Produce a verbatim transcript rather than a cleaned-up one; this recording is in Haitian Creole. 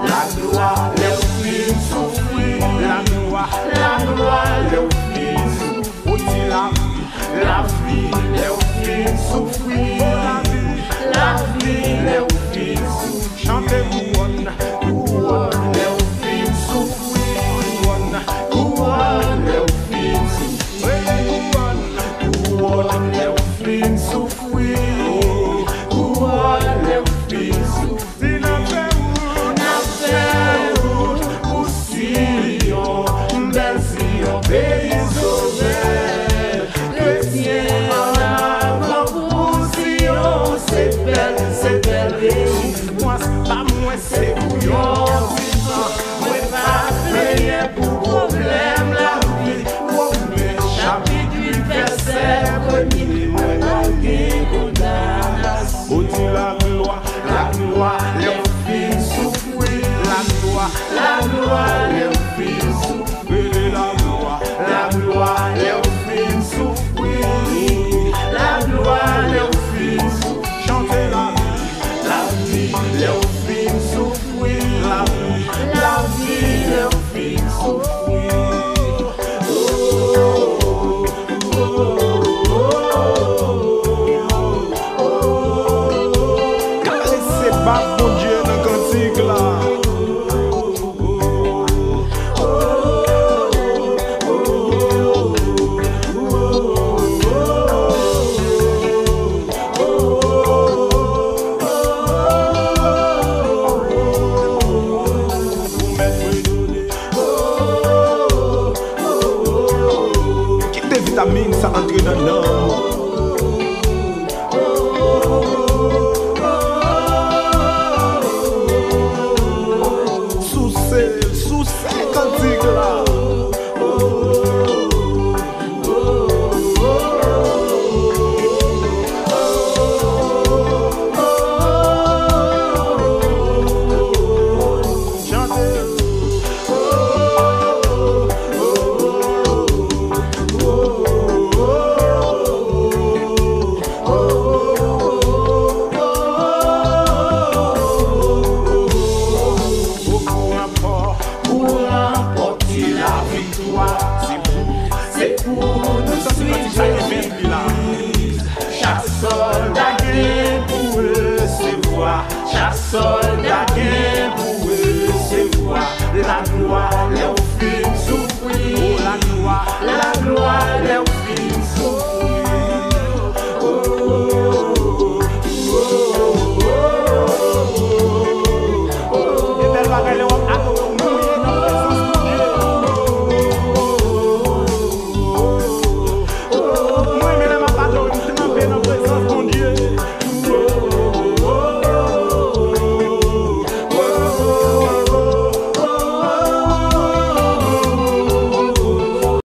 Laglwa lè w fin soufri. Laglwa, laglwa lè w fin soufri. Ou di lavi, lavi lè w fin soufri. Lavi, lavi lè w fin soufri. Chante kouwòn, kouwòn lè w fin soufri. Kouwòn, kouwòn lè w fin soufri. Kouwòn, kouwòn lè w fin soufri. Kouwòn lè w fin soufri. Si n ap fè wout, n ap fè wout pou Siyon, bèl Siyon, peyi sovè. Kretyen ann avan pou Siyon, se bèl, se bèl peyi. Soufrans pa mwen se pou yon ti tan. Mwen pa plenyen pou pwoblèm lavi. Women chapit uit vèsè premye, mwen pa gen kondanasyon. Ou di laglwa, laglwa lè w fin soufri. Laglwa, laglwa lè w fin soufri. Rele laglwa, laglwa lè w fin soufri. Laglwa lè w fin soufri. Chante lavi, lavi lè w fin soufri. Lavi, lavi lè w fin soufri.